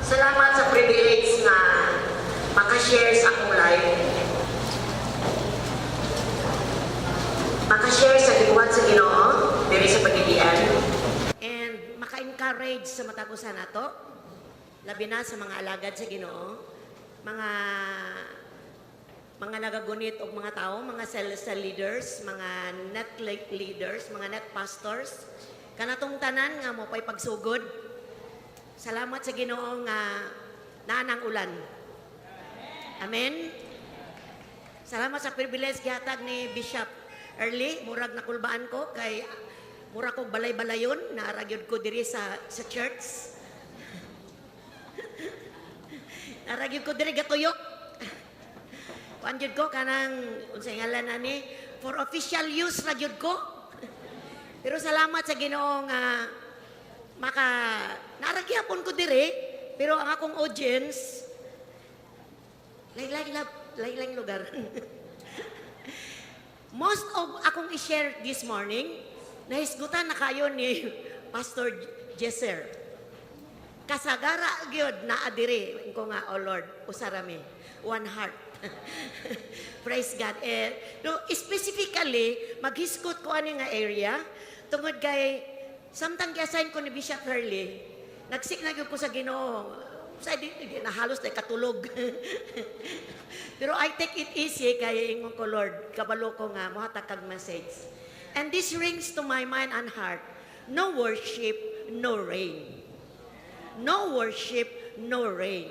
Salamat sa privilege nga makashare sa akong life. Makashare sa gibuhat sa Ginoo diri sa Pagadian. And maka-encourage sa matag usa nato, labi na sa mga alagad sa Ginoo, mga nagagunit og mga tao, mga cell leaders, mga net leaders, mga net pastors, kanatong tanan nga mo pa'y pagsugod. Salamat sa Ginoo nga naa nang ulan. Amen. Salamat sa privilege gihatag ni Bishop Early. Murag nakulbaan ko kay mura ko balay-balayon, naa ra gyud ko diri sa church. Naa ra gyud ko diri gatuyok. Kuan gyud ko, kanang unsay ngalan ani, for official use ra gyud ko. Pero salamat sa Ginoo nga maka naa ra gyapon ko diri, pero ang akong audience lain lain lain lugar. Most of akong i-share this morning, nahisgutan na kayo ni Pastor Jesser. Kasagara gyud naa diri ko nga, "Oh Lord, usa ra mi, one heart." Praise God. Eh, no, specifically, maghisgot ko ani nga area tungod kay samtang gi-assign ko ni Bishop Hurley, nag-seek na gyud ko sa Ginoo. Sa di na halos na katulog. Pero I take it easy kay ingon ko, "Lord, kabalo ko nga mohatag kag message." And this rings to my mind and heart. No worship, no rain. No worship, no rain.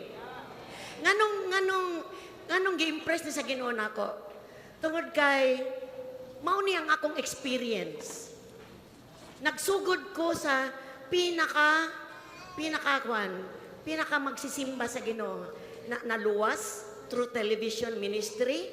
Nganong gi-impress ni sa Ginoo nako? Tungod kay mao ni ang akong experience. Nagsugod ko sa pinaka pinaka kwan, pinaka magsisimba sa Ginoo na naluwas through television ministry,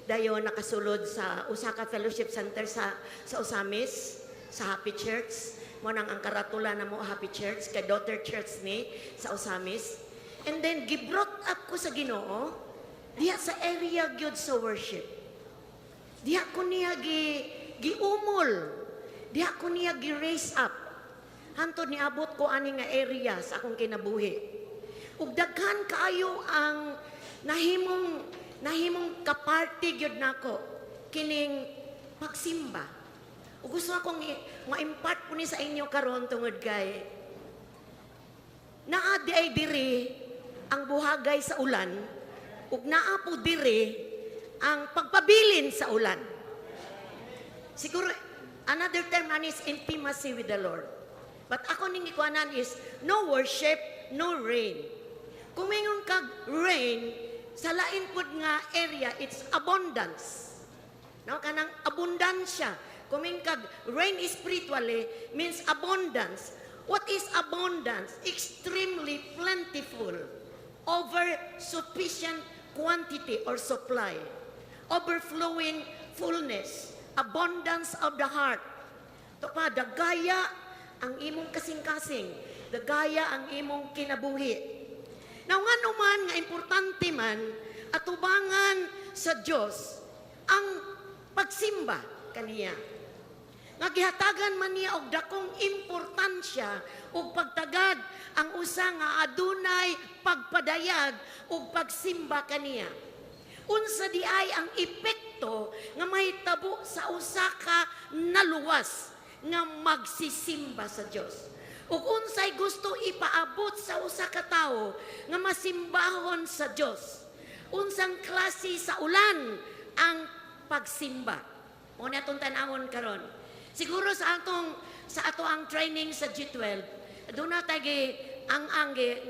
dayon nakasulod sa usa ka fellowship center sa Ozamiz, sa Happy Church. Mo nang ang karatula na mo Happy Church kay daughter church ni sa Ozamiz. And then gi-brought up ko sa Ginoo diha sa area gyud sa worship. Diha ko niya giumol. Diha ko niya gi-raise up. Hantod niabot ko ani nga area sa akong kinabuhi. Ug daghan kaayo ang nahimong kaparte gyud nako kining pagsimba. Ug gusto akong ma-impart po ni sa inyo karon tungod kay naa di ay diri ang buhagay sa ulan ug naa po diri ang pagpabilin sa ulan. Siguro another term ani is intimacy with the Lord. But ako ning ikuanan is no worship, no rain. Kung mingon kag rain, sa lain pud nga area, it's abundance. No, kanang abundansya. Kung mingon kag rain spiritually means abundance. What is abundance? Extremely plentiful, over sufficient quantity or supply, overflowing fullness, abundance of the heart. To pa, dagaya ang imong kasing-kasing, dagaya ang imong kinabuhi. Now, ngano man nga importante man atubangan sa Dios ang pagsimba kaniya? Nga gihatagan man niya og dakong importansya ug pagtagad ang usa nga adunay pagpadayag ug pagsimba kaniya. Unsa di ay ang epekto nga mahitabo sa usa ka naluwas nga magsisimba sa Dios? Ug unsay gusto ipaabot sa usa ka tawo nga masimbahon sa Dios? Unsang klase sa ulan ang pagsimba? Mo na atong tan-awon karon. Siguro sa ato ang training sa G12, doon na tayo ang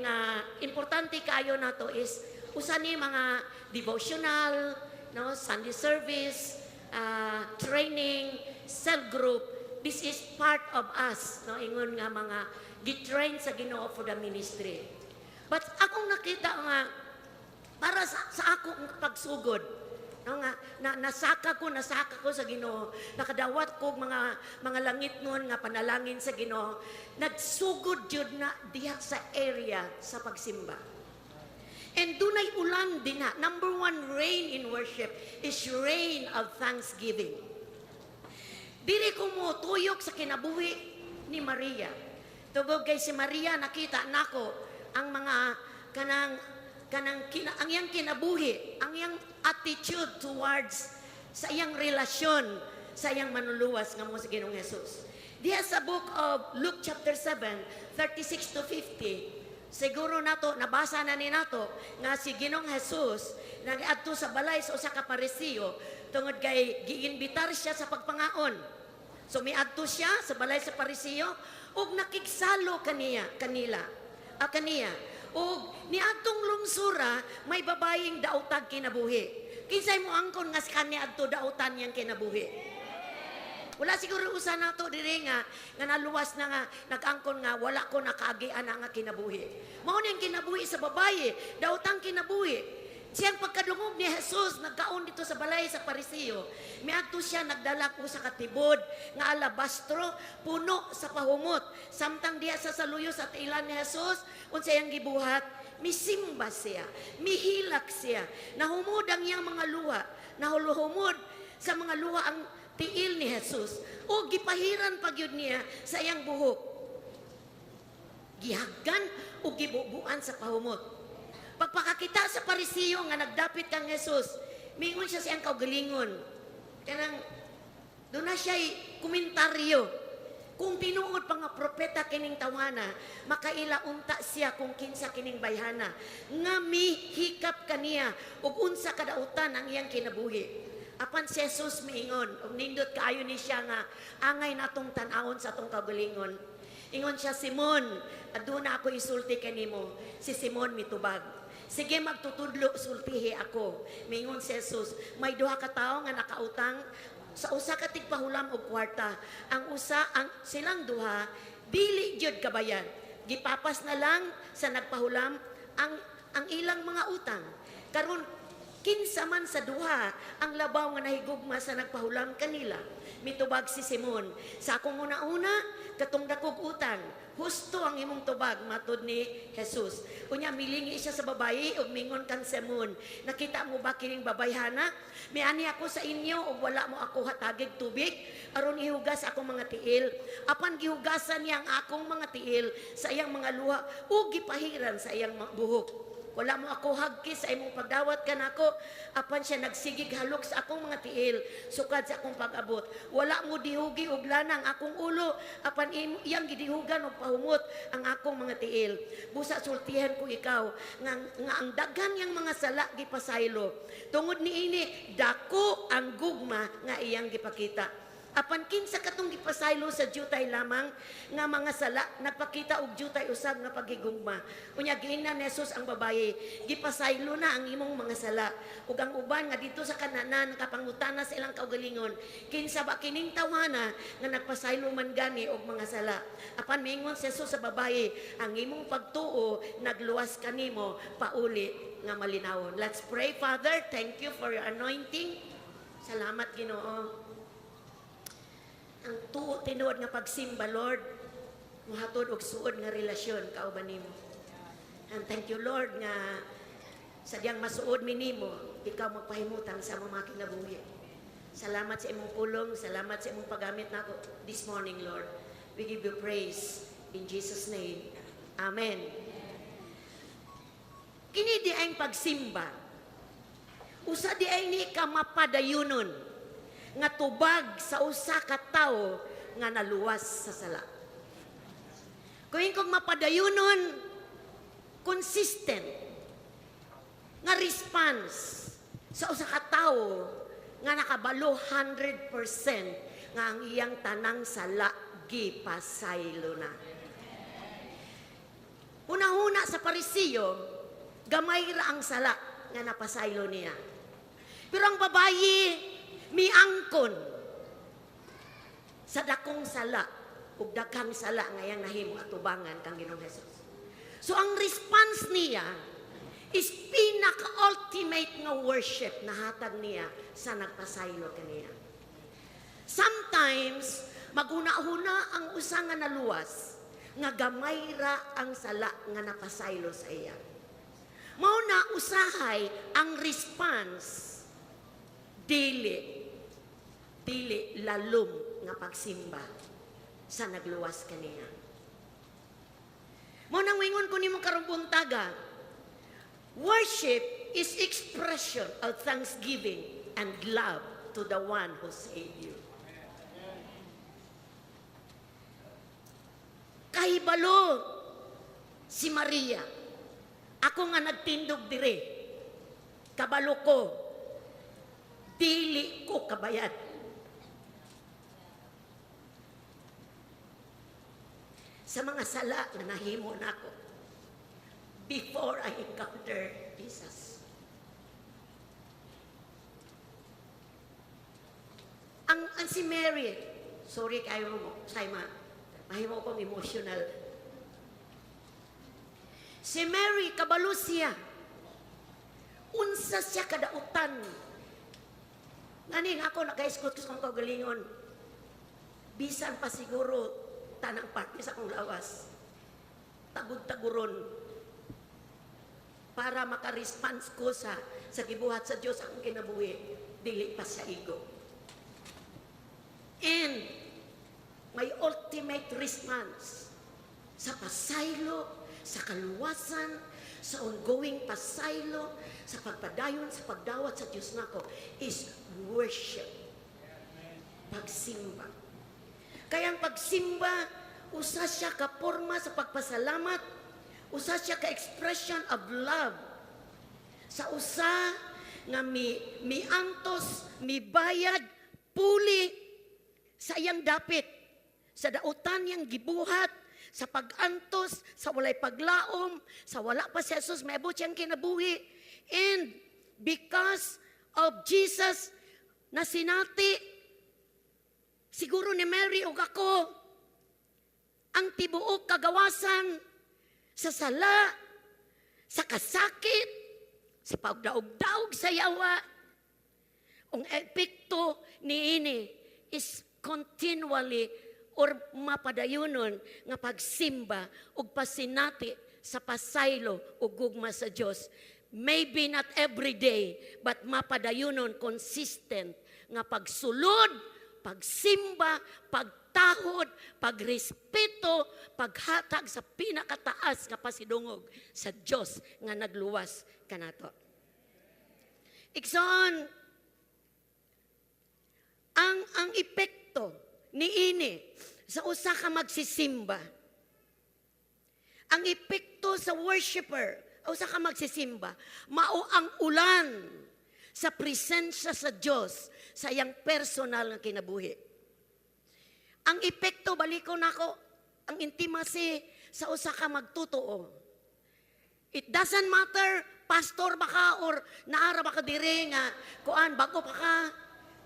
nga importante kaayo nato is usa ni mga devotional, no, Sunday service, training, cell group. This is part of us, no, ingon nga mga gi-train sa Ginoo for the ministry. But akong nakita nga para sa akong pagsugod, no, nga na, nasaka ko sa Ginoo, nakadawat ko mga langit nun nga panalangin sa Ginoo, nagsugod jud na diha sa area sa pagsimba. And dunay ulan din na. Number one rain in worship is rain of thanksgiving. Diri ko mo tuyok sa kinabuhi ni Maria. Tungod kay si Maria, nakita nako ang mga ang iyang kinabuhi, ang iyang attitude towards sa iyang relasyon sa iyang manluluwas nga mao si Ginoong Jesus. Diha sa book of Luke chapter 7, 36 to 50, siguro nato nabasa na ni nato nga si Ginoong Jesus nag-adto sa balay sa usa ka Parisiyo tungod kay giinbitar siya sa pagpangaon. So miadto siya sa balay sa Parisiyo ug nakigsalo kaniya kanila. Ah, kaniya. Ug niadtong lungsura may babayeng daotag kinabuhi. Kinsay mo angkon nga sa kaniya adto daotan niyang kinabuhi? Wala siguro usa nato diri nga naluwas na nga nag-angkon nga wala ko nakaagi ana nga kinabuhi. Mao ni ang kinabuhi sa babaye, daotang kinabuhi. Siyang pagkadungog ni Jesus, nagkaon dito sa balay sa Parisiyo. Miadto siya, nagdala ko sa katibod nga alabastro, puno sa pahumot. Samtang diha sa saluyo sa tiilan ni Jesus, unsa iyang gibuhat? Misimba siya, mihilak siya. Nahumod ang iyang mga luha, nahuluhumod sa mga luha ang tiil ni Jesus. O gipahiran pagyud niya sa iyang buhok. Gihaggan o gibubuan sa pahumot. Pagpakakita sa Parisiyo nga nagdapit kang Jesus, mingon siya sa iyang kaugalingon. Kanang, duna siya komentaryo. Kung tinuod pa nga propeta kining tawana, makaila unta siya kung kinsa kining bayhana. Nga mihikap kaniya ug unsa kadautan ang iyang kinabuhi. Apan si Jesus miingon, ug nindot kaayo ni siya nga angay natong tan-awon sa atong kaugalingon. Ingon siya, "Simon, aduna ako isulti kanimo." Si Simon mitubag. "Sige, magtutudlo, sultihi ako." Mingon si Jesus, "May duha ka tawo nga nakautang sa usa ka tigpahulam og kwarta. Ang usa ang silang duha dili gyud kabayad. Gipapas na lang sa nagpahulam ang ilang mga utang. Karon, kinsa man sa duha ang labaw nga nahigugma sa nagpahulam kanila?" Mitubag si Simon, "Sa akong una-una, katong dakog utang." "Husto ang imong tubag," matud ni Jesus. Unya milingi siya sa babayi ug mingon kang Simon, "Nakita mo ba kining babayhana? Miani ako sa inyo ug wala mo ako hatagig tubig aron ihugas akong mga tiil. Apan gihugasan niya ang akong mga tiil sa iyang mga luha ug gipahiran sa iyang buhok. Wala mo ako hagkis sa imong pagdawat kanako, apan siya nagsigig halok sa akong mga tiil sukad sa akong pag-abot. Wala mo dihugi og lana ang akong ulo, apan iyang gidihugan og pahumot ang akong mga tiil. Busa sultihan ko ikaw nga ang daghan niyang mga sala gipasaylo. Tungod niini dako ang gugma nga iyang gipakita. Apan kinsa katong gipasaylo sa jutay lamang nga mga sala, nagpakita og jutay usab nga paghigugma." Unya giingnan ni Jesus ang babaye, "Gipasaylo na ang imong mga sala." Ug ang uban nga dito sa kananan kapangutana sa ilang kaugalingon, "Kinsa ba kining tawhana nga nagpasaylo man gani og mga sala?" Apan miingon si Jesus sa babaye, "Ang imong pagtuo nagluwas kanimo, pauli nga malinawon." Let's pray. Father, thank you for your anointing. Salamat, Ginoo. Ang tuo tinuod nga pagsimba, Lord, muhatod og suod nga relasyon kauban nimo. And thank you, Lord, nga sadyang masuod mi nimo, ikaw magpahimutang sa among mga kinabuhi. Salamat sa imong pulong, salamat sa imong paggamit nako this morning, Lord. We give you praise in Jesus' name. Amen. Kini diay pagsimba. Usa diay ni ka mapadayunon nga tubag sa usa ka tawo nga naluwas sa sala. Kung kong mapadayunon, consistent nga response sa usa ka tawo nga nakabalo 100% nga ang iyang tanang sala gipasaylo na. Una-una sa Parisiyo, gamay ra ang sala nga napasaylo niya. Pero ang babayi, miangkon sa dakong sala ug daghang sala nga iyang nahimo atubangan kang Ginoong Jesus. So ang response niya is pinaka-ultimate nga worship na hatag niya sa nagpasaylo kaniya. Sometimes, maghuna-huna ang usa nga naluwas nga gamay ra ang sala nga napasaylo sa iya. Mao na usahay ang response dili lalom nga pagsimba sa nagluwas kaniya. Mao nang wingon ko nimo karong buntaga, Worship is expression of thanksgiving and love to the one who saved you. Kahibalo si Maria. Ako nga nagtindog dire. Kabalo ko. Dili ko kabayad. Sa mga sala nga nahimo nako before I encounter Jesus. Ang si Mary, sorry kayo mo, say ma, mahimo kong emotional. Si Mary, kabalo siya. Unsa siya kadautan. Nganing ako, naka-escort ko sa akong kaugalingon. Bisan pa siguro, tanang parte sa akong lawas. Tagud-taguron. Para maka-response ko sa gibuhat sa Dios akong kinabuhi, dili pa sa igo. And my ultimate response sa pasaylo, sa kaluwasan, sa ongoing pasaylo, sa pagpadayon, sa pagdawat sa Diyos nako is worship. Pagsimba. Kaya ang pagsimba, usa siya ka porma sa pagpasalamat, usa siya ka expression of love. Sa usa nga miantos, mibayad, puli sa iyang dapit, sa dautan niyang gibuhat, sa pag-antos, sa walay paglaom, sa wala pa si Jesus, maabot siyang kinabuhi. And because of Jesus na sinati, siguro ni Mary ug ako, ang tibuok kagawasan sa sala, sa kasakit, sa pagdaog-daog sa yawa, ang epekto niini is continually or mapadayonon nga pagsimba ug pasinati sa pasaylo ug gugma sa Dios. Maybe not every day, but mapadayonon consistent nga pagsulod, pagsimba, pagtahod, pagrespeto, paghatag sa pinakataas nga pasidungog sa Dios nga nagluwas kanato. Igsoon, ang epekto niini sa usa ka magsisimba, ang epekto sa worshipper, usa ka magsisimba, mao ang ulan sa presensya sa Dios sa iyang personal nga kinabuhi. Ang epekto, baliko nako, ang intimacy sa usa ka magtotoo. It doesn't matter, pastor ba ka or naara ba ka dire nga kuan bago pa ka.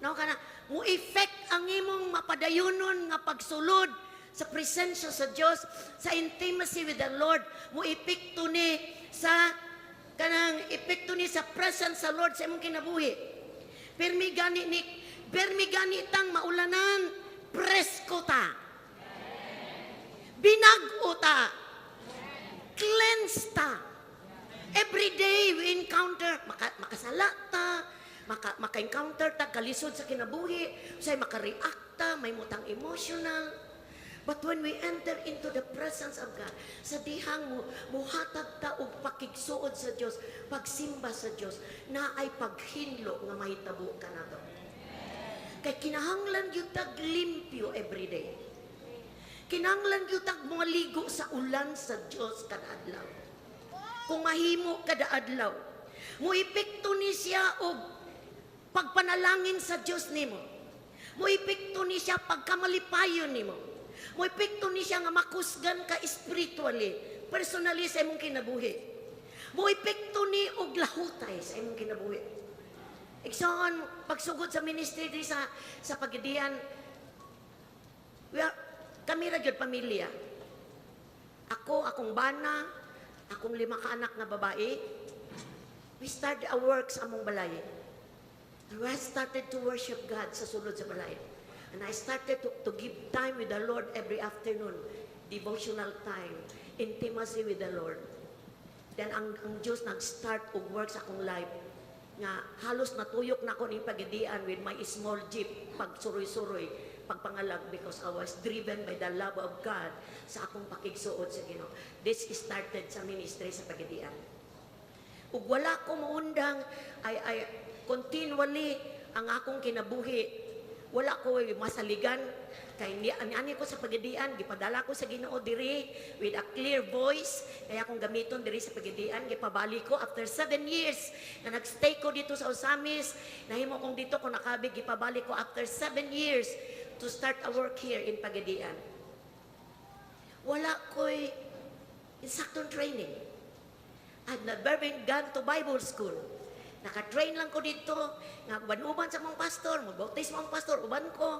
No kana mo effect ang imong mapadayonon nga pagsulod sa presensya sa Dios, sa intimacy with the Lord, mo epekto ni sa kanang epekto ni sa presence sa Lord sa imong kinabuhi. Permi gani tang maulanan, presko ta. Binag-o ta. Cleanse ta. Every day we encounter, makasala ta, maka-encounter ta, kalisod sa kinabuhi, say maka-react ta, may mutang emotional. But when we enter into the presence of God, sa dihang mo, muhatag ta og pakigsuod sa Dios, pagsimba sa Dios, na ay paghinlo nga mahitabo kanato. Kay kinahanglan gyud tag limpyo every day. Kinahanglan gyud tag moligo sa ulan sa Dios kada adlaw. Kung mahimo kada adlaw, mo epekto ni siya og pagpanalangin sa Dios nimo. Mo epekto ni siya pagkamalipayon nimo. Mo epekto ni siya nga makusgan ka spiritually, personally sa imong kinabuhi. Mo epekto ni og lahutay sa imong kinabuhi. Igsoon, pagsugod sa ministry diri sa Pagadian, kami ra gyud pamilya. Ako, akong bana, akong 5 ka anak nga babae. We started our work sa among balay. And we started to worship God sa sulod sa balay. And I started to give time with the Lord every afternoon. Devotional time, intimacy with the Lord. Then ang Diyos nag-start og work sa akong life nga halos natuyok na ako ning Pagadian with my small jeep pagsuroy-suroy, pagpangalag, because I was driven by the love of God sa akong pakigsuod sa Ginoo. This started sa ministry sa Pagadian. Ug wala ko muundang, ay continually ang akong kinabuhi. Wala ko masaligan kay ni ani ko sa Pagadian, gipadala ko sa Ginoo diri with a clear voice, kaya akong gamiton diri sa Pagadian. Gipabali ko after 7 years na nagstay ko dito sa Ozamiz. Nahimo kong dito ko nakabig, gipabali ko after 7 years to start a work here in Pagadian. Wala ko'y insaktong training. I've never been gone to Bible school. Naka-train lang ko dito, nga uban-uban sa mga pastor, magbautismo ang pastor, uban ko.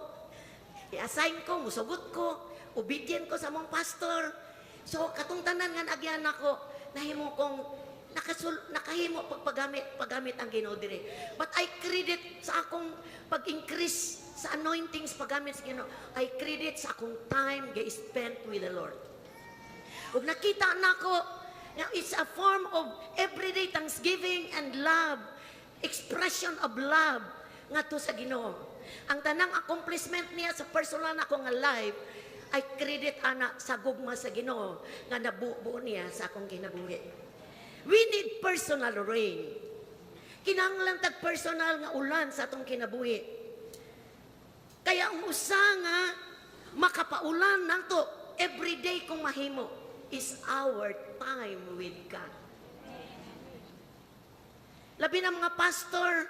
I-assign ko, musugot ko, obedient ko sa mga pastor. So, katong tanan nga naagyan ako, nahimo kong nakahimo pagpagamit paggamit ang Ginoo diri. But I credit sa akong pag-increase sa anointings paggamit sa Ginoo. I credit sa akong time ga spent with the Lord. Ug nakita nako nga it's a form of everyday thanksgiving and love, expression of love ngadto sa Ginoo. Ang tanang accomplishment niya sa personal nako nga life ay credit ana sa gugma sa Ginoo nga nabuo niya sa akong kinabuhi. We need personal rain. Kinahanglan tag personal nga ulan sa atong kinabuhi. Kaya ang usa nga makapaulan nato everyday kung mahimo is our time with God. Labi na mga pastor,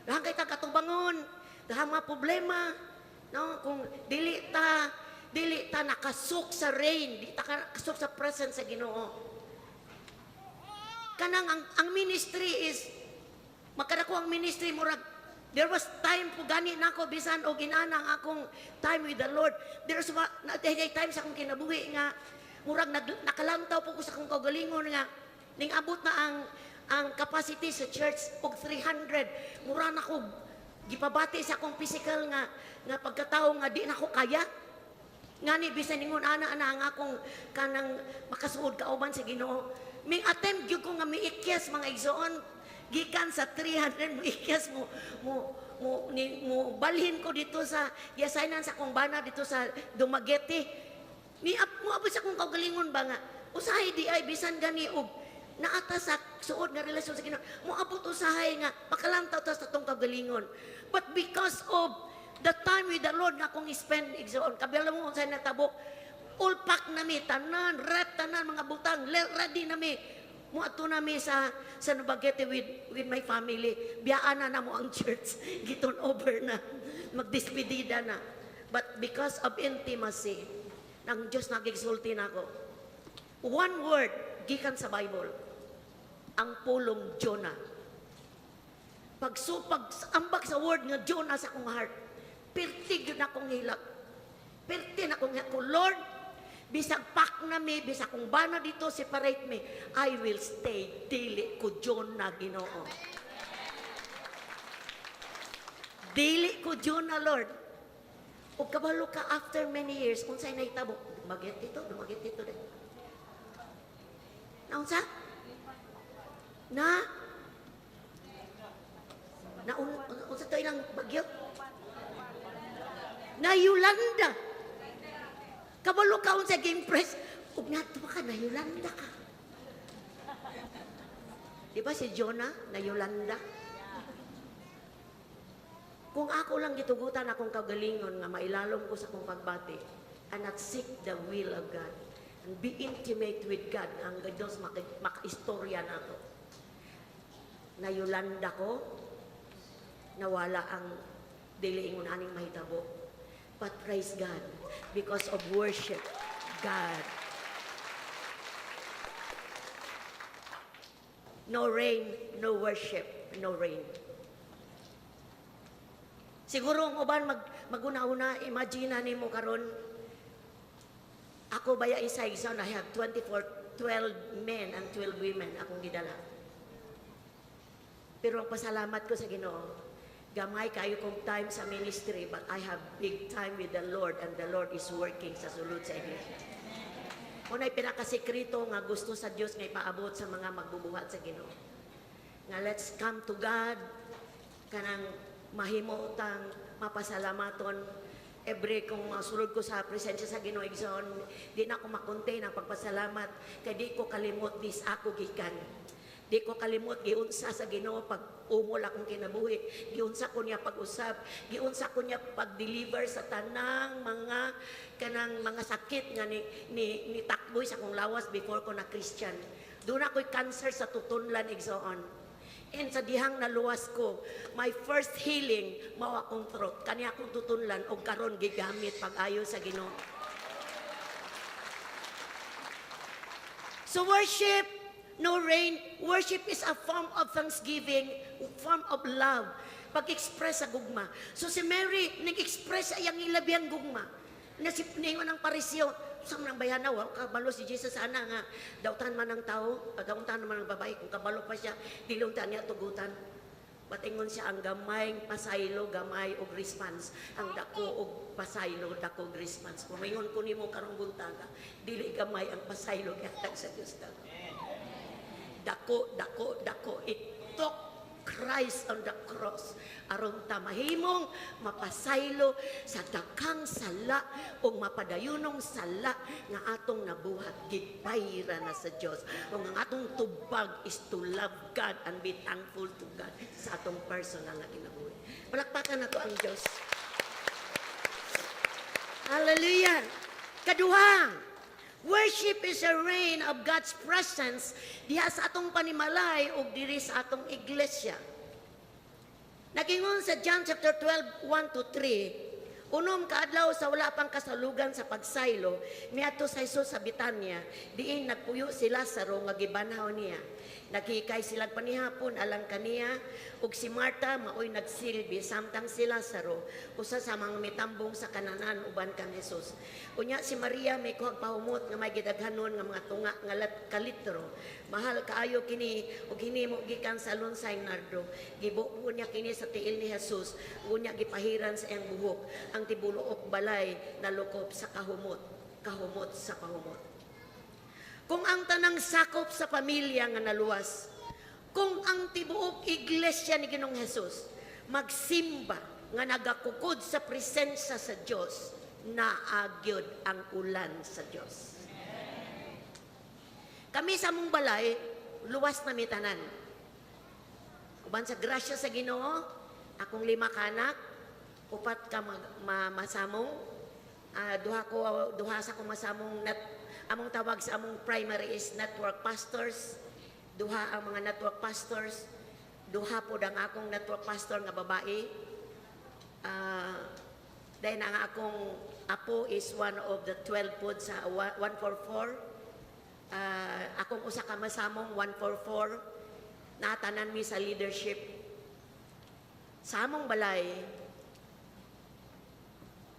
dahang kay ta katubangon, dahang mga problema, no? Kung dili ta naka-soak sa rain, di ta naka-soak sa presence sa Ginoo. Kanang ang ministry is makadako ang ministry, murag there was time po gani nako bisan og inana ang akong time with the Lord. There's wa na time sa akong kinabuhi nga murag nakalantaw po ko sa akong kaugalingon nga ning abot na ang capacity sa church og 300, mura na ko gipabati sa akong physical nga pagkatao nga di na ko kaya. Ngani bisan ningon ana ana ang akong kanang makasuod kauban sa Ginoo. Ming attempt gyud ko nga miikyas, mga igsoon, gikan sa 300 miikyas mo mo mo ni, mo balhin ko dito sa giassignan sa akong bana dito sa Dumaguete. Ni ap mo abot sa akong kaugalingon ba nga usahay di ay bisan gani og naata sa suod nga relasyon sa Ginoo, moabot usahay nga makalantaw ta sa atong kaugalingon. But because of the time with the Lord nga akong spend, igsoon, kabalo mo unsay natabo? All pack nami tanan, rep tanan mga butang, ready nami, moadto nami sa Dumaguete with my family. Biyaan na namo ang church, gi-turn over na, magdespedida na. But because of intimacy ng Diyos, nagigsulti nako one word gikan sa Bible, ang pulong Jonah. Pagsupag ambak sa word nga Jonah sa akong heart, pirti gyud akong hilak. Pirti na akong hilak ko, "Lord, bisag pack na mi, bisag kung bana dito, separate me, I will stay. Dili ko Jonah, Ginoo. Dili ko Jonah, Lord." O kabalo ka, after many years, unsay nahitabo? Dumaguete dito, Dumaguete dito din. Naunsa? Na? Na unsa to ilang bagyo? Na Yolanda. Kabalo ka unsa gi-impress. Ug nato ka na Yolanda ka. Di ba si Jonah na Yolanda? Kung ako lang gitugutan akong kagalingon nga mailalom ko sa akong pagbati and not seek the will of God and be intimate with God, ang Diyos makaistorya nato. Na Yolanda ko, nawala ang dili ingon aning mahitabo. But praise God, because of worship, God. No rain, no worship, no rain. Siguro ang uban maguna-una, imagine na nimo karon. Ako baya isa isa, I have 24, 12 men and 12 women akong gidala. Pero ang pasalamat ko sa Ginoo, gamay kayo kong time sa ministry, but I have big time with the Lord and the Lord is working sa sulod sa iglesia. Unay pinakasekreto nga gusto sa Dios nga ipaabot sa mga magbubuhat sa Ginoo. Nga let's come to God, kanang mahimo tang mapasalamaton every kung masulod ko sa presensya sa Ginoo, igsoon, di na ako makontain ang pagpasalamat kay di ko kalimot dis ako gikan. Di Di ko kalimot giunsa sa Ginoo pag umol akong kinabuhi. Giunsa ko niya pag-usab, giunsa ko niya pag-deliver sa tanang mga kanang mga sakit nga ni takboy sa akong lawas before ko na Christian. Duna ko'y cancer sa tutunlan, igsoon. And sa dihang naluwas ko, my first healing mao akong throat. Kani akong tutunlan og karon gigamit pag-ayo sa Ginoo. So worship, no rain, worship is a form of thanksgiving, form of love, pag-express sa gugma. So si Mary, nag-express sa iyang ilabiyang gugma. Na si ningon ang Pariseo, sa mga bayana, wa kabalo si Jesus ana nga dautan man ang tao, dautan man ang babae, kung kabalo pa siya, dili unta niya tugutan. Patingon siya ang gamayng pasaylo, gamay og response. Ang dako og pasaylo, dako og response. Kumingon ko nimo karong buntaga, dili gamay ang pasaylo gihatag sa Dios dako. Dako, dako, dako. It took Christ on the cross aron ta mahimong mapasaylo sa dakang sala o mapadayunong sala nga atong nabuhat. Gibayra na sa Dios ug ang atong tubag is to love God and be thankful to God sa atong personal na kinabuhi. Palakpakan nato ang Dios. Hallelujah. Kaduha, worship is a rain of God's presence diha sa atong panimalay ug diri sa atong iglesia. Nagingon sa John chapter 12, 1 to 3, 6 ka adlaw sa wala pang kasalugan sa pagsaylo, miadto sa Jesus sa Betania, diin nagpuyo si Lazaro nga gibanhaw niya. Naghikay sila panihapon alang kaniya, ug si Marta maoy nagsilbi samtang si Lazaro usa sa mga mitambong sa kananan uban kang Jesus. Unya si Maria may kuhag pahumot nga may gidaghanon nga mga tunga nga kalitro. Mahal kaayo kini ug hinimo gikan sa lunsay nardo. Gibuo niya kini sa tiil ni Jesus, unya gipahiran sa iyang buhok. Ang tibuluok balay nalukop sa kahumot, kahumot sa pahumot. Kung ang tanang sakop sa pamilya nga naluwas, kung ang tibuok iglesia ni Ginoong Jesus magsimba nga nagakukod sa presensya sa Dios, naagyod ang ulan sa Dios. Kami sa among balay, luwas na mi tanan. Uban sa grasya sa Ginoo, akong lima ka anak, upat ka masamong, duha sa akong masamong net, among tawag sa among primary is network pastors, duha ang mga network pastors, duha pod ang akong network pastor nga babae. Dahil ang akong apo is one of the 12 pod sa 144. Akong usa ka masamong 144, natanan mi sa leadership. Sa among balay,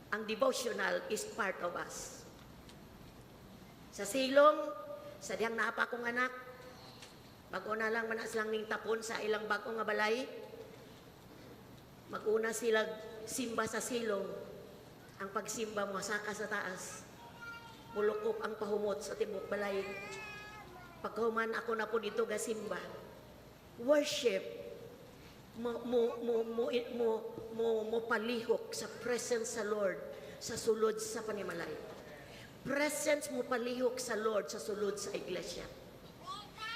ang devotional is part of us. Sa silong, sa dihang naapa kong anak, bago na lang man silang ning tapon sa ilang bag-o nga balay, mag-una sila simba sa silong. Ang pagsimba mo, saka sa taas. Mulukop ang pahumot sa tibok balay. Pagkahuman ako na po dito gasimba. Worship, mo mo mo mo mo mo, mo palihok sa presence sa Lord sa sulod sa panimalay. Presence mo palihok sa Lord sa sulod sa iglesia.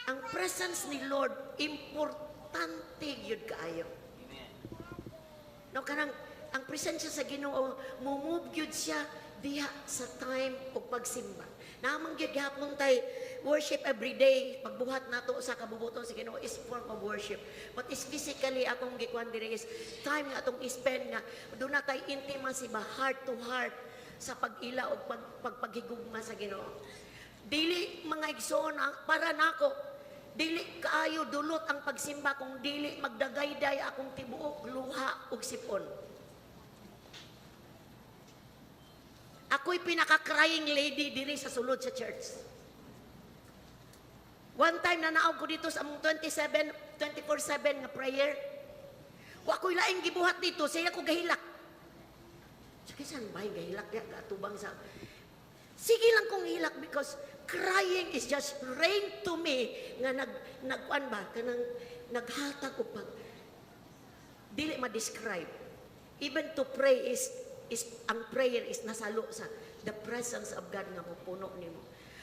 Ang presence ni Lord importante gyud kaayo. No, kanang ang presensya sa Ginoo mo-move gyud siya diha sa time og pagsimba. Naamang gyud gihapon tay worship every day. Pagbuhat nato sa kabubuton sa Ginoo is form of worship. But is physically akong gikuan diri is time nga atong i-spend nga duna tay intimacy ba, heart to heart sa pag-ila o pagpaghigugma sa Ginoo. Dili, mga igsoon, para nako dili kaayo dulot ang pagsimba kung dili magdagayday akong tibuok luha ug sipon. Ako'y pinaka-crying lady diri sa sulod sa church. One time na naog ko dito sa among 24/7 nga prayer. Wa ko'y laing gibuhat dito, siya ko gahilak. Sige, saan ba yung gahilak diya? Gatubang sa. Sige lang kong hilak because crying is just rain to me nga nagkuan ba, kanang naghatag og pag dili ma-describe. Even to pray is ang prayer is nasalo sa the presence of God nga mopuno nimo.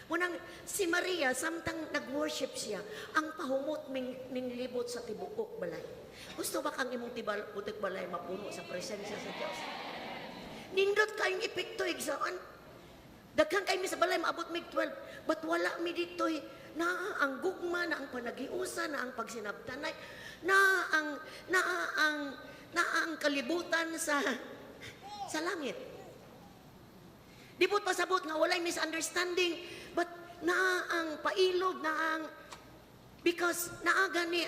Munang si Maria, samtang nag-worship siya, ang pahumot ning libot sa tibuok balay. Gusto ba kang imong tibuok balay mapuno sa presensya sa Dios? Nindot kayong epekto, igsoon. Daghan kay mi sa balay, maabot mig 12, but wala mi dito'y naa ang gugma, na ang panagiusa, na ang pagsinabtanay, naa ang kalibutan sa langit. Di buot pasabot nga walay misunderstanding, but naa ang pailog, naa ang because naa gani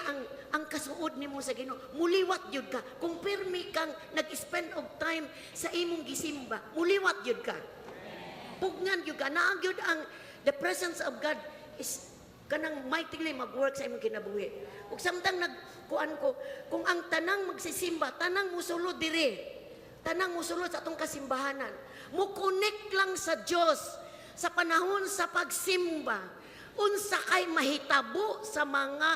ang kasuod nimo sa Ginoo. Muliwat gyud ka. Kung pirmi kang nag-spend og time sa imong gisimba, muliwat gyud ka. Pugnan gyud ka. Naa gyud ang the presence of God is kanang mightily mag-work sa imong kinabuhi. Ug samtang nagkuan ko, kung ang tanang magsisimba, tanang musulod diri, tanang musulod sa atong kasimbahanan, mo connect lang sa Dios sa panahon sa pagsimba, unsa kay mahitabo sa mga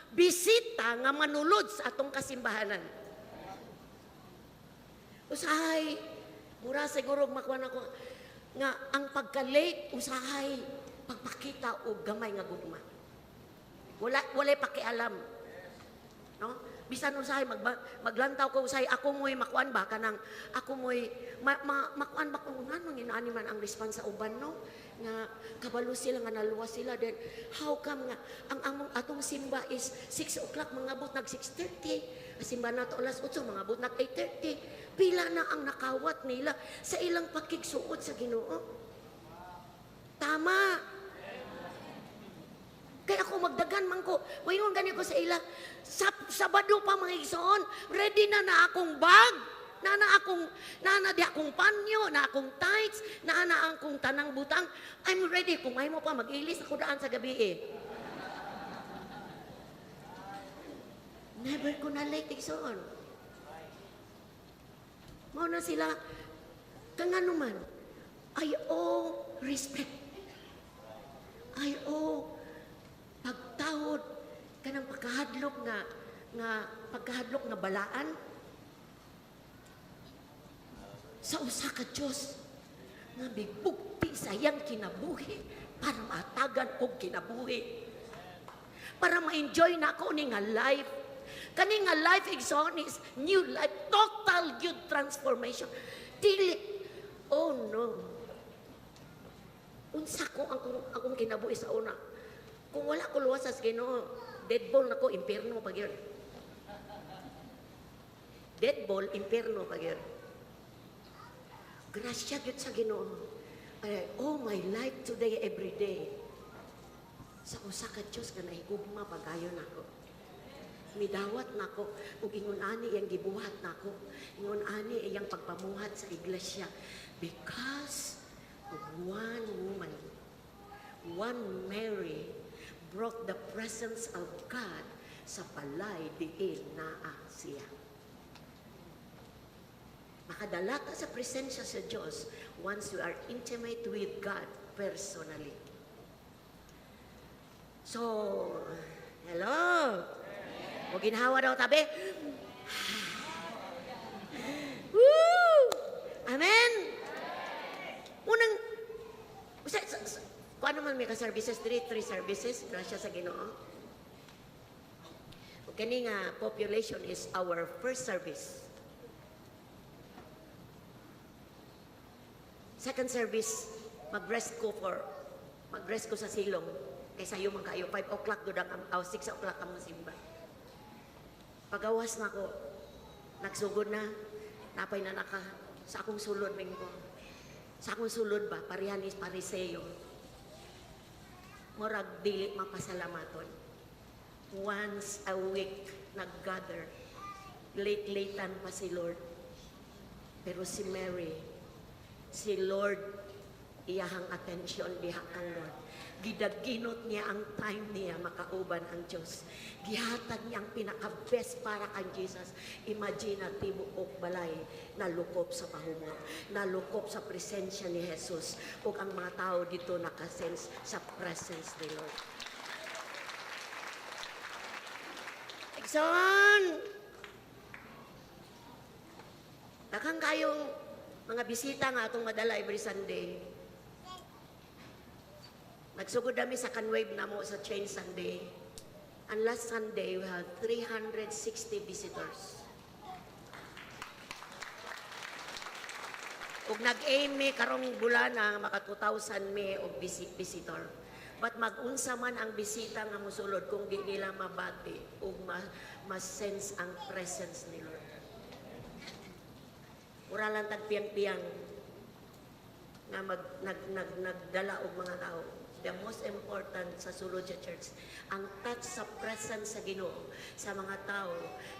bisita nga manulod sa atong kasimbahanan? Usahay, mura siguro makuha na ko nga ang pagka-late usahay pagpakita og gamay nga gugma. Walay pakialam. No? Bisan usahay maglantaw ko usahay, ako mo'y makuan ba kanang ako mo'y makuan ba kung ngano inaani man ang response sa uban, no, nga kabalo sila nga naluwas sila? Then how come nga ang among atong simba is 6 o'clock, mangabot nag 6:30? Ang simba nato alas 8, mangabot nag 8:30. Pila na ang nakawat nila sa ilang pakigsuod sa Ginoo? Tama. Kaya ako magdagan man ko. Moingon gani ko sa ila, sa Sabado pa, mga igsoon, ready na na akong bag. Na na di akong panyo, na akong tights, na na akong tanang butang. I'm ready. Kung may mo pa, mag-ilis ako daan sa gabi eh. Never ko na late, igsoon. Mao na sila, kangano man, I owe respect. I owe pagtahod kanang pagkahadlok nga balaan sa usa ka Dios nga mibugti sa iyang kinabuhi para maatagan og kinabuhi, para ma-enjoy na ako ni nga life. Kani nga life, igsoon, is new life, total good transformation. Dili, oh no, unsa ko ang akong kinabuhi sa una kung wala ko luwas sa Ginoo? Dead ball na ko, impierno pag yun. Dead ball, impierno pag yun. Grasya gyud sa Ginoo. Ay, oh, my life today, every day, sa usa ka Dios nga nahigugma pagayon nako. Midawat nako ug ingon ani iyang gibuhat nako. Ingon ani iyang pagpamuhat sa iglesia because of one woman, one Mary brought the presence of God sa balay diin naa siya. Makadala ka sa presensya sa Diyos once you are intimate with God personally. So, hello? Mo ginhawa daw tabi. Woo! Amen! Unang, kung ano man may ka-services, three services, grasya sa Ginoo. O kani nga population is our first service. Second service, mag-rest ko sa silong. Kay sayo man kayo, 5 o'clock doon ang, oh, 6 o'clock ang simba. Pagawas na ko, nagsugod na, napay na naka, sa akong sulod, mingko. Sa akong sulod ba, parehanis pariseo. Murag dili mapasalamaton. Once a week, nag-gather. Late-latean pa si Lord. Pero si Mary, si Lord, iyahang attention diha kang Lord. Gidaginot niya ang time niya makauban ang Diyos. Gihatag niya ang pinaka-best para kang Jesus. Imagine na tibuok balay nalukop sa pahumot, nalukop sa presensya ni Jesus. Ug ang mga tao dito nakasense sa presence ni Lord. Igsoon! Daghang kayong mga bisita nga atong madala every Sunday. Nagsugod kami sa Canwave namo sa Chain Sunday. And last Sunday, we had 360 visitors. Ug nag-aim mi karong bulan maka 2,000 mi og visitor. But mag-unsa man ang bisita nga mosulod kung di nila mabati ug ma-sense ang presence ni Lord. Mura lang tag piyang-piyang nga mag, nag, nag, nagdala og mga tao. The most important sa sulod sa church, ang touch sa presence sa Ginoo sa mga tao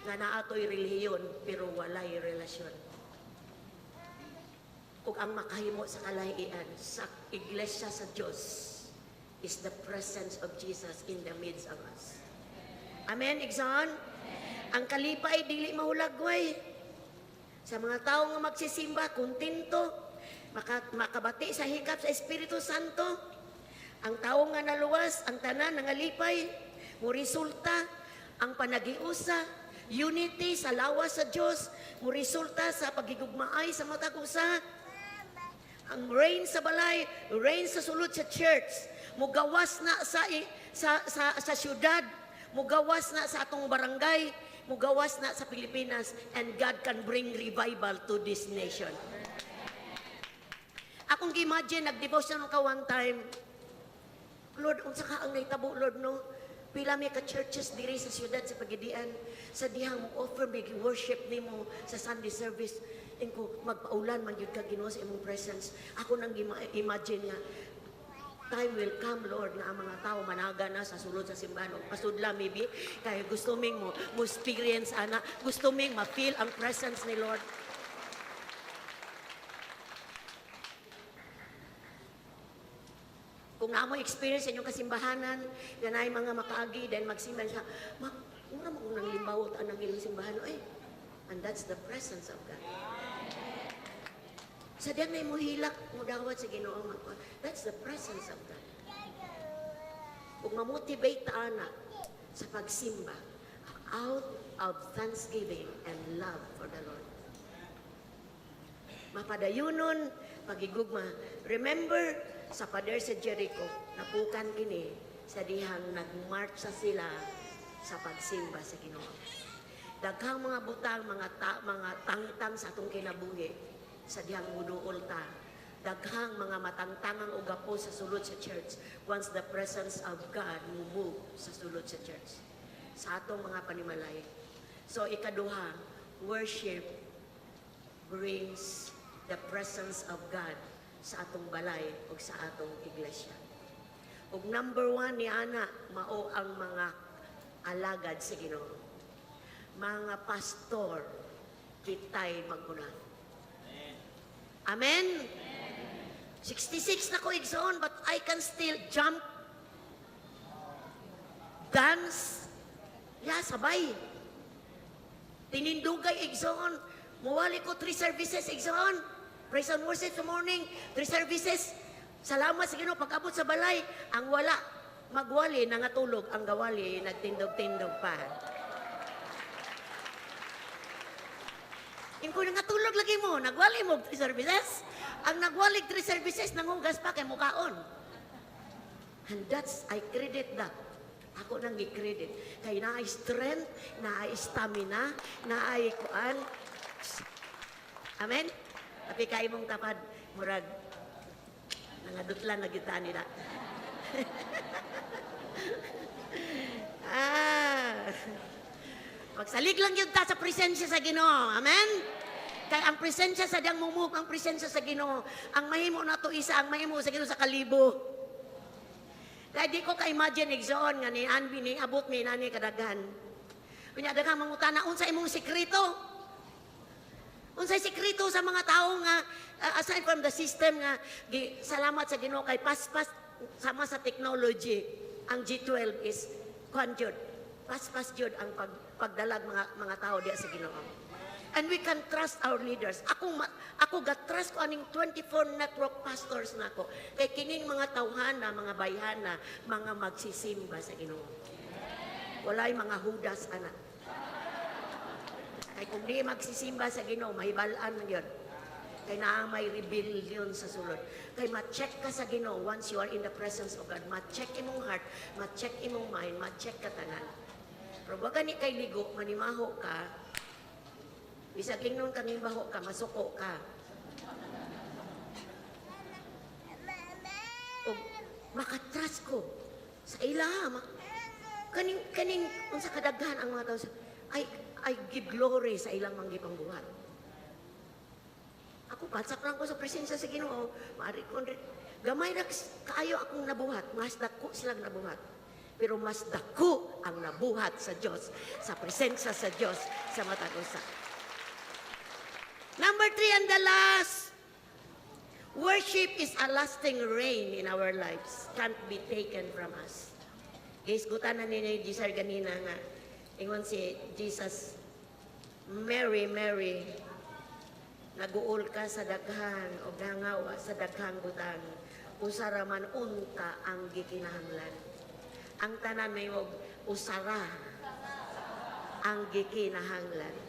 nga naatoy relihiyon pero walay relasyon. Ug ang makahimo sa kalahian sa iglesia sa Dios is the presence of Jesus in the midst of us. Amen, igsoon? Ang kalipay dili mahulagway. Sa mga tao nga magsisimba, kontento, makabati sa hikap sa Espiritu Santo. Ang tao nga naluwas, ang tanan nangalipay, mo resulta ang panagiusa, unity sa lawas sa Dios, mo resulta sa pagigugmaay sa matag usa. Ang reign sa balay, reign sa sulod sa church, mugawas na sa syudad, mugawas na sa atong barangay, mugawas na sa Pilipinas, and God can bring revival to this nation. Akong gi-imagine, nag-devotion ka one time, "Lord, unsa ka ang nahitabo, Lord, no? Pila may ka churches diri sa siyudad sa Pagadian, sa dihang mo offer mig worship nimo sa Sunday service. Ingko, magpaulan man gyud ka, Ginoo, sa imong presence." Ako nang imagine nga, time will come, Lord, nga ang mga tao managa na sa sulod sa simbahan. O pasudla maybe, kaya gusto ming mo experience ana, gusto ming ma-feel ang presence ni Lord. Kung naa mo experience sa inyong kasimbahanan, nga naay mga makaagi, then magsimba siya, mura mo kung nang limbawot ang ilang simbahan, ay, and that's the presence of God. Sa diyang na mo hilak, mo dawat sa Ginoo, that's the presence of God. Kung ma-motivate ta ana sa pagsimba, out of thanksgiving and love for the Lord. Mapadayunon, pagigugma. Remember, sa pader sa Jericho, napukan kini sa dihang nagmarch sa sila sa pagsimba sa Ginoo. Daghang mga butang, mga tangtang sa atong kinabuhi, sa dihang muduol ta. Daghang mga matangtangang ugapo sa sulod sa church once the presence of God move sa sulod sa church. Sa atong mga panimalay. So ikaduha, worship brings the presence of God sa atong balay o sa atong iglesia. Ug number one ni ana, mao ang mga alagad sa Ginoo. Mga pastor, kitay maguna. Amen? 66 na ko igsoon, but I can still jump, dance, yeah, sabay. Tinindugay igsoon, muwali ko 3 services igsoon. Praise and worship sa morning, 3 services. Salamat sa Ginoo pag-abot sa balay, ang wala magwali nangatulog, ang gawali nagtindog-tindog pa. Ingko nangatulog lagi mo, nagwali mo 3 services. Ang nagwali 3 services nanghugas pa kay mukaon. And that's, I credit that. Ako nang gi-credit. Kay naay strength, naay stamina, naay kuan. Amen? Tapi kay imong tapad, murag, nangadutlan na kita nila. Ah. Magsalig lang yun ta sa presensya sa Ginoo. Amen? Kay ang presensya sa diyang mumuk, ang presensya sa Ginoo, ang mahimo na to isa, ang mahimo sa Ginoo sa kalibo. Kaya di ko ka-imagine igsoon nga ni Anbi ni abot mi nani kadaghan. Unya daghang mangutana unsa imong sekreto? Unsay sekreto sa mga tao nga aside from the system nga salamat sa Ginoo kay paspas sama sa technology ang G12 is kuan jud. Paspas jud ang pagdalag mga tao diya sa Ginoo. And we can trust our leaders. Ako ga-trust ko aning 24 network pastors nako. Kay kining mga tawhana, mga bayhana, mga magsisimba sa Ginoo. Walay mga hudas ana. Kay kung di magsisimba sa Ginoo, mahibal-an man yun. Kay naa may rebellion sa sulod. Kay ma-check ka sa Ginoo once you are in the presence of God. Ma-check imong heart, ma-check imong mind, ma-check ka tanan. Pero wa gani kay ligo, manimaho ka, bisag ingnon kang baho ka, masuko ka. O makatrust ko sa ila. Kaning unsa kadaghan ang mga tao I give glory sa ilang manggipangbuhat. Ako, patsak lang ko sa presensya sa Ginoo. Maari ko, gamay ra kaayo akong nabuhat, mas dako silang nabuhat. Pero mas dako ang nabuhat sa Dios, sa presensya sa Dios sa matag usa. Number three and the last, worship is a lasting rain in our lives, can't be taken from us. Gihisgutan na ni Jesus ganina nga, ingon si Jesus, "Mary, Mary, naguol ka sa daghan o nangawa sa daghang butang, usa ra man unta ang gikinahanglan." Ang tanan may og usara ang gikinahanglan.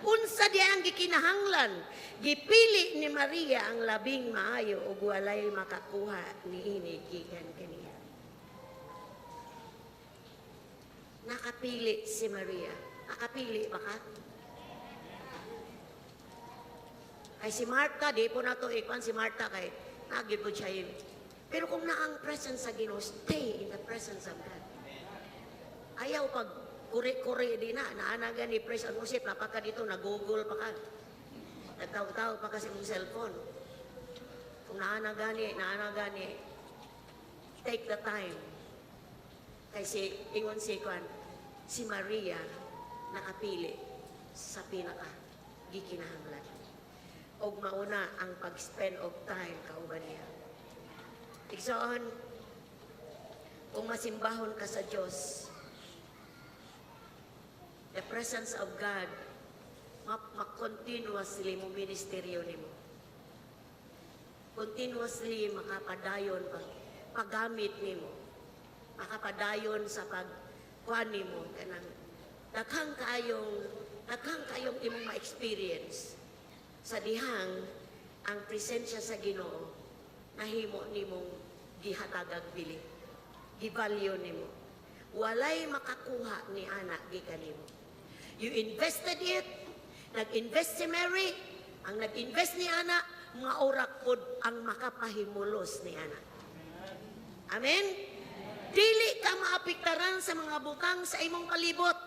Unsa di ang gikinahanglan? Gipili ni Maria ang labing maayo ug walay makakuha niini gikan kaniya. Nakapili si Maria. Nakapili ba ka? Kay si Martha, di po na to ikuan si Martha kay nagyud po siya yun. Pero kung naang presence sa Ginoo, stay in the presence of God. Ayaw pag kuri-kuri di na, naanagan ni praise and worship, napaka dito, nag-google pa ka. Nagtawag-tawag pa ka sa imong cellphone. Kung naana gani, take the time. Kay si, ingon si Kwan, si Maria nakapili sa pinaka gikinahanglan. Og mauna ang pag-spend of time kauban niya. Igsoon, kung masimbahon ka sa Diyos, the presence of God, ma-continuously mo ministeryo nimo. Continuously makapadayon pag paggamit nimo. Makapadayon sa pagkuan nimo kanang daghang kayong imong ma-experience sa dihang ang presensya sa Ginoo nahimo nimong gihatagag bili, givalue nimo. Walay makakuha ni ana gikan nimo. You invested it. Nag-invest si Mary. Ang nag-invest ni ana, maura pod ang makapahimulos ni ana. Amen. Dili ka maapektaran sa mga butang sa imong palibot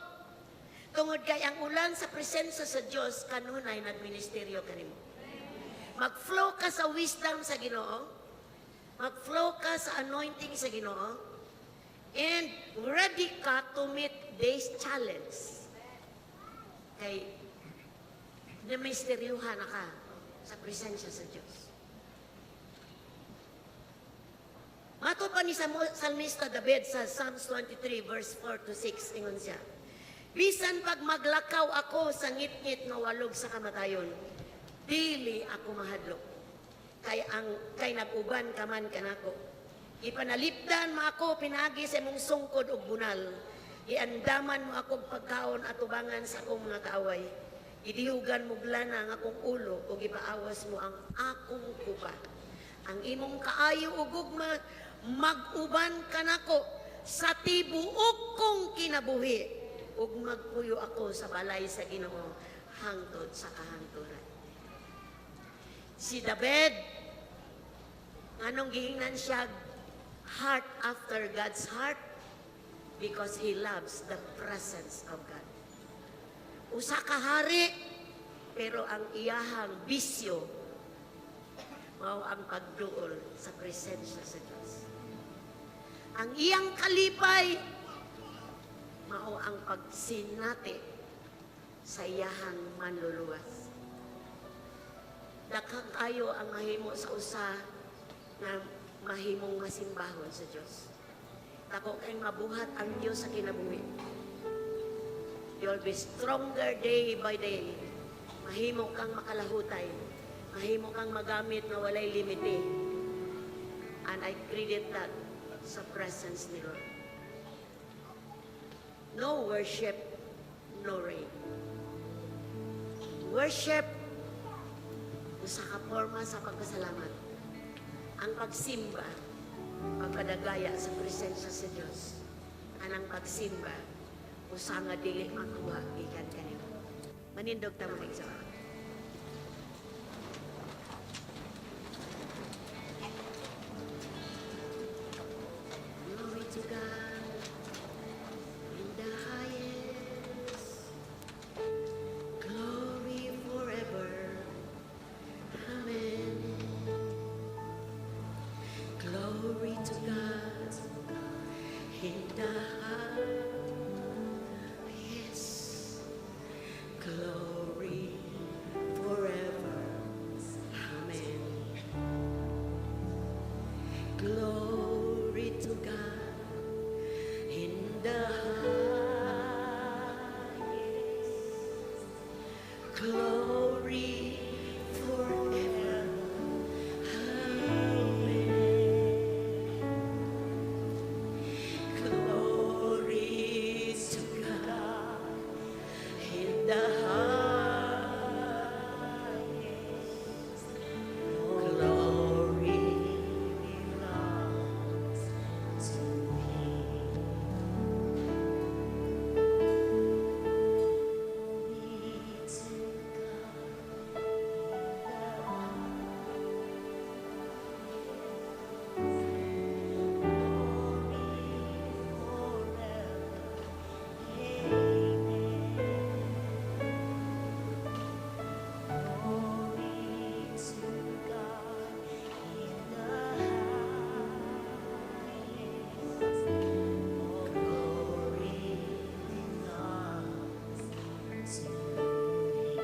tungod kay ang ulan sa presensya sa Dios kanunay nagministeryo kanimo. Mag-flow ka sa wisdom sa Ginoo. Mag-flow ka sa anointing sa Ginoo. And ready ka to meet this challenge. Kay namisteryuhan na ka sa presensya sa Diyos. Mato pa ni Salmista David sa Psalms 23 verse 4 to 6, ingon siya, "Bisan pag maglakaw ako sa ngitngit nga walog sa kamatayon, dili ako mahadlok. Kay nag-uban ka man kanako. Ipanalipdan mo ako pinaagi sa imong sungkod ug bunal. Giandaman mo akong pagkaon atubangan sa akong mga kaaway. Gidihugan mo lana ang akong ulo ug ipaawas mo ang akong kupa. Ang imong kaayo ug gugma mag-uban kanako sa tibuok kong kinabuhi ug magpuyo ako sa balay sa Ginoo hangtod sa kahangturan." Si David, anong giingnan siya heart after God's heart? Because he loves the presence of God. Usa ka hari, pero ang iyahang bisyo mao ang pagduol sa presensya sa Diyos. Ang iyang kalipay mao ang pagsinati sa iyahang manluluwas. Daghang kayo ang mahimo sa usa nga mahimong masimbahon sa Diyos. Dako kay mabuhat ang Diyos sa kinabuhi. You'll be stronger day by day. Mahimo kang makalahutay. Mahimo kang magamit na walay limite. And I credit that sa presence ni Lord. No worship, no rain. Worship, Usa ka forma sa pagpasalamat. Ang pagsimba, pagpadagaya sa presensya sa Dios. Anang pagsimba, usa nga dili makuha gikan kanimo. Manindog ta, mga igsoon. Glory to God in the highest. Glory forever. Amen. Glory to God in the highest. Glory forever. Amen. Glory to God in the highest. Glory forever. Amen. Glory to God in the highest. Glory belongs to Him. Glory to God in the highest. Glory forever. Amen. Glory to God in the highest. All glory belongs to Him.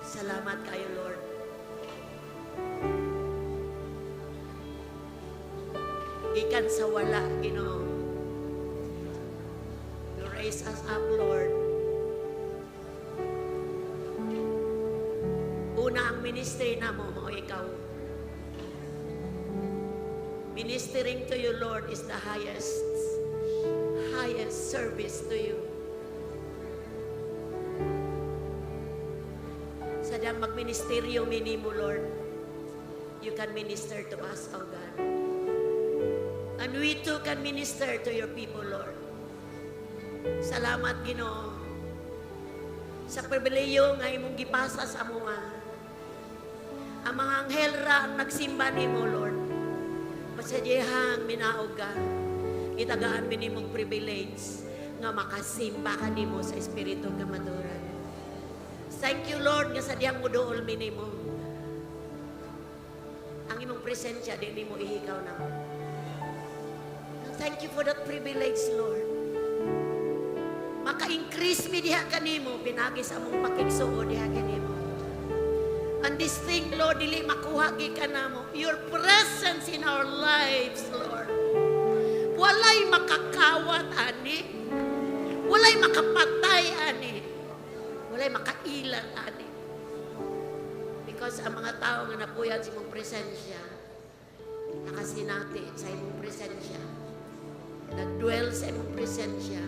Salamat kayo, Lord. Gikan sa wala, Ginoo. You raise us up, Lord. Una ang ministry namo mao ikaw. Ministering to you, Lord, is the highest, highest service to you. Sa diyang magministeryo minimo, Lord, you can minister to us, oh God. And we too can minister to your people, Lord. Salamat, Ginoo, sa pribilehiyo nga imong gipasa sa amoa. Ang mga anghel ra ang nagsimba nimo, Lord. Pasadyehang minaog ka. Gitagaan mi nimong privilege nga makasimba ka nimo sa espiritu kamatuoran. Thank you, Lord, nga sa diyang muduol mi nimo. Ang imong presensya di nimo ihikaw namo. Thank you for that privilege, Lord. Maka-increase mi diha kanimo pinagi sa among pakigsuo diha kanimo. And this thing, Lord, dili makuha gikan namo. Your presence in our lives, Lord. Walay makakawat ani. Walay makapatay ani. Walay makailan ani. Because ang mga tao nga napuyan sa imong presensya, nakasinati sa imong presensya, nagdwell sa imong presensya,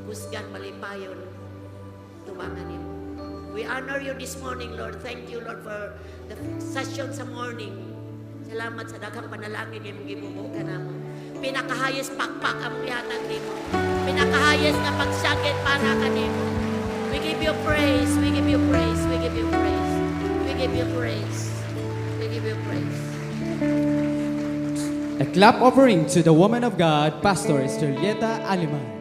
kusgan malipayon, tubangan nimo. We honor you this morning, Lord. Thank you, Lord, for the session sa morning. Salamat sa daghang panalangin nga imong gibubo kanamo. Pinaka-highest pakpak among ihatag nimo. Pinaka-highest nga pagsakit para kanimo. We give you praise, we give you praise, we give you praise. We give you praise. We give you praise. A clap offering to the woman of God, Pastor Estrelleta Aleman.